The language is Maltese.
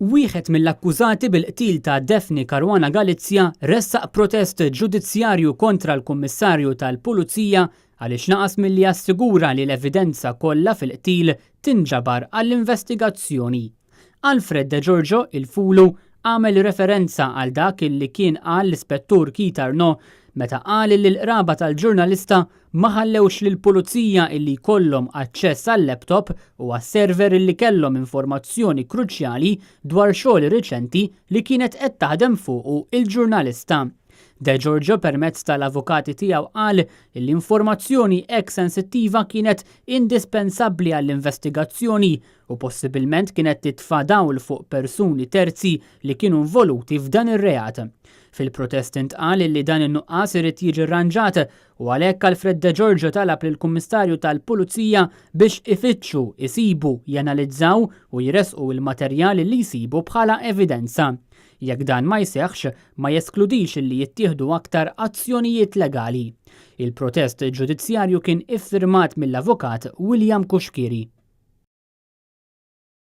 Wieħed mill-akkużati bil-qtil ta' Daphne Caruana Galizia ressaq protest ġudizzjarju kontra l-Kummissarju tal-Pulizija għaliex naqas milli jassigura li l-evidenza kollha fil-qtil tinġabar għall-investigazzjoni. Alfred De Giorgio, il-Fulu, għamel referenza għal dak illi kien qal l-Ispettur Keith Arnaud meta qal illi l-qraba tal-ġurnalista ma ħallewx lill-Pulizija illi jkollhom aċċess għal-laptop u għas-server illi kellhom informazzjoni kruċjali dwar xogħol riċenti li kienet qed taħdem fuqu il-ġurnalista. De Giorgio permezz tal-avukati tiegħu qal illi informazzjoni hekk sensittiva kienet indispensabbli għall-investigazzjoni u possibilment kienet titfa' dawl fuq persuni terzi li kienu involuti f'dan ir-reat. Fil-protest intqal li dan in-nuqqas irid jiġi rranġat u għalhekk Alfred De Giorgio talab lill-Kummissarju tal-Pulizija biex ifittxu, isibu, janalizzaw u jressqu l-materjal li jsibu bħala evidenza. Jekk dan ma jseħħx, ma jeskludix li jittieħdu aktar azzjonijiet legali. Il-protest ġudizzjarju kien iffirmat mill-avukat William Cuschieri.